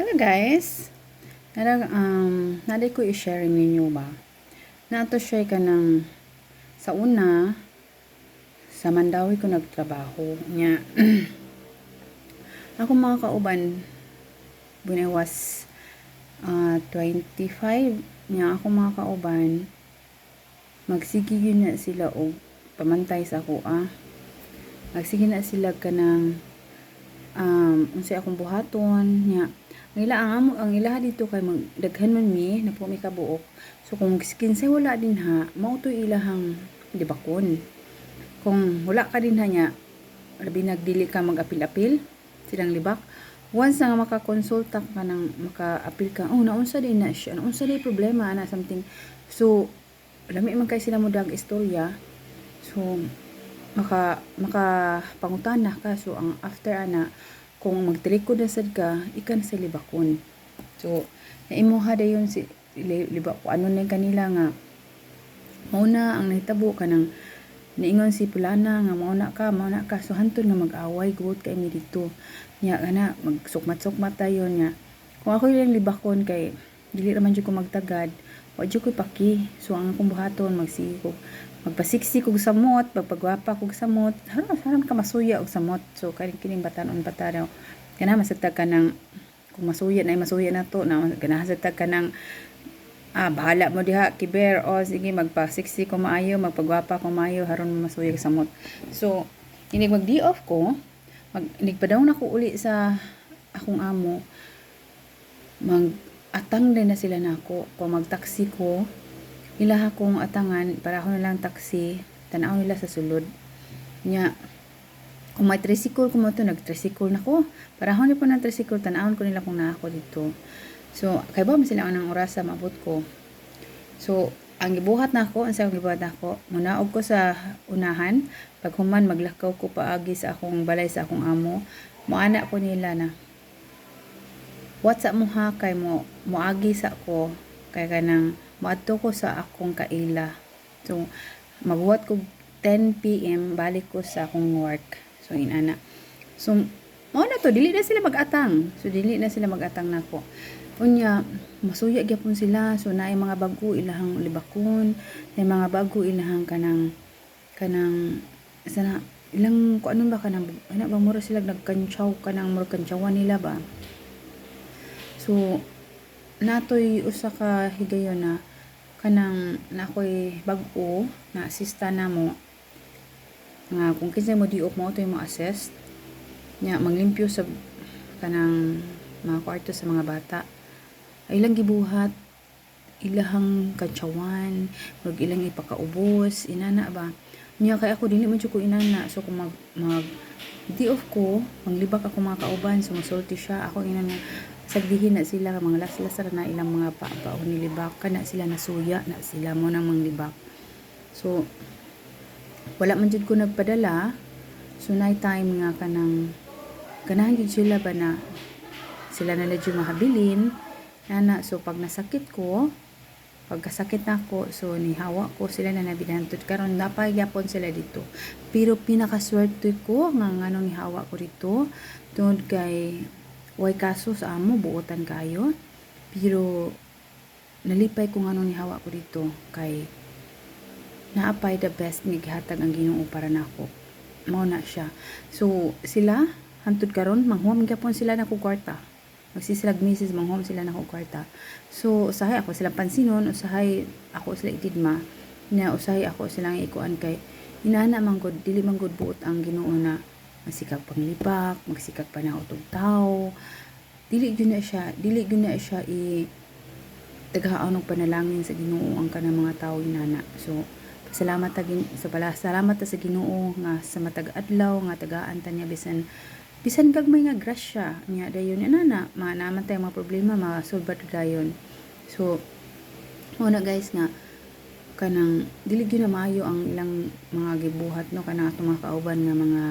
Hello guys. Nara naday ko i-share ninyo ba. Nato share ka ng sa una, sa Mandaue ko nagtrabaho nya. Ako mga kauban when I was 25 nya, ako mga kauban magsige yun na sila og pamantay sa ako ah. Magsige na sila kanang unsay akong buhaton nya. Ang ila, ang amo, ang ilaha dito kay mag daghan man mi na po mi kabuok. So kung kinsay wala din ha, mao to ilahang libakon. Kung wala ka din ha nya, labi nagdili ka mag-apil-apil, silang libak. Once na nga makakonsulta ka ng maka-apil ka, "Oh, naunsa din na siya, naunsa din problema na something." So lami man kay sila mo dag istorya. So maka pangutana ka. So ang after ana, kung magtalikod na sad ka, ika na sa libakon. So naimuha dayon si libak ko ano na kanila nga mao na ang nahitabo, kanang niingon si pulana nga mao na ka, mao na ka. So hantod nga mag-away gud kay mi dito nya, kana magsukmat-sukmat tayo nya. Kung ako yung libakon kay dili raman jud ko magtagad, wa jud ko paki. So ang akong buhaton, magsige ko magpasiksi kog samot, magpagwapa kog samot, haron haron ka masuya og samot. So kay kining batanon bata daw kana masatag ka ng kung masuya na, masuya na to na ganahan sa tag ka ng ah, bahala mo diha kiber o sige, magpasiksi ko maayo, magpagwapa ko maayo, haron mo masuya sa samot. So inig mag day off ko, mag inig pa na ko uli sa akong amo, mag atang din na sila nako. Kung magtaksi ko, ila akong atangan para ako na lang taxi, tanaw nila sa sulod nya. Kung may tricycle ko mo to, nag-tricycle na ko para ako ni po ng tricycle, tanawon ko nila kung naa ako dito. So kay ba man sila anang orasa maabot ko. So ang gibuhat nako, ang sa gibuhat nako, munaog ko sa unahan. Pag human, maglakaw ko paagi sa akong balay sa akong amo. Moana ko nila na, "WhatsApp mo ha, kay mo moagi sa ko, kay kanang moadto ko sa akong kaila." So magbuhat ko 10 p.m., balik ko sa akong work. So inana. So mao na to, dili na sila mag-atang. So dili na sila mag-atang nako. Unya masuya gyapon sila. So naay mga bago ilahang libakon, naay mga bago ilahang kanang kanang sana ilang kung ano ba, kanang ana ba, mura sila nagkantsaw, kanang mura kantsawan nila ba. So natoy usa ka higayon na kanang na ako'y bag-o na assista namo nga kung kinsay mo di off mo to mo assist nya, manglimpyo sa kanang mga kwarto sa mga bata. Ay ilang gibuhat, ilahang kantsawan, murag ilang ipakaubos inana ba nya. Kay ako dili man jud ko inana. So kung mag mag di off ko, manglibak ako mga kauban. So masulti siya ako ina nga sagdihin na sila, mga laslas ra na ilang mga paa o nilibak kana sila, nasuya na sila mo nang manglibak. So wala man jud ko nagpadala. So night time nga kanang ganahan jud sila ba na sila na jud mahabilin ana. So pag nasakit ko, pagkasakit nako, so nihawa ko, sila na nabidahan. Karon napagyapon sila dito. Pero pinakaswerte ko nga nganong nihawa ko dito tungod kay way kaso sa amo, buotan kayo. Pero nalipay ko nganong nihawa ko dito kay naapay the best nga gihatag ang Ginoo para nako. Mao na siya. So sila hantud karon manghuam gyapon sila nako kwarta. Magsisilag misis, manghuam sila nako kwarta. So usahay ako silang pansinon, usahay ako sila itidma nya, usahay ako silang ikuan kay inana man gud, dili man gud buot ang Ginoo na masikag panglibak, magsikag pa na utog tawo. Dili gyud na siya, dili gyud na siya i taghaon og panalangin sa Ginoo ang kanang mga tawo inana. So salamat ta sa pala, salamat ta sa Ginoo nga sa matag adlaw nga tagaan ta niya bisan bisan gagmay nga grasya nya. Dayon inana, naman tayo mga problema, masolve ta dayon. So una guys, nga kanang dili gyud na maayo ang ilang mga gibuhat no, kanang atong mga kauban nga mga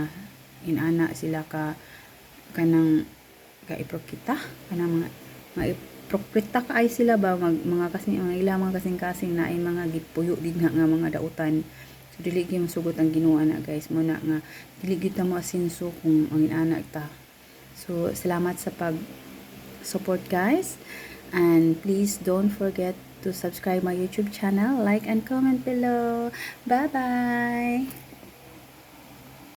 inana sila ka kanang ka iprokita, kanang mga iprokrita ka ay sila ba, mag, mga kasing mga ilang mga kasing-kasing na ay mga gipuyo din nga, nga mga dautan. So dili gyud masugot ang Ginoo ana guys. Mo na nga dili gyud ta mo asinso kung ang inana ta. So salamat sa pag support, guys. And please don't forget to subscribe my YouTube channel, like and comment below. Bye bye.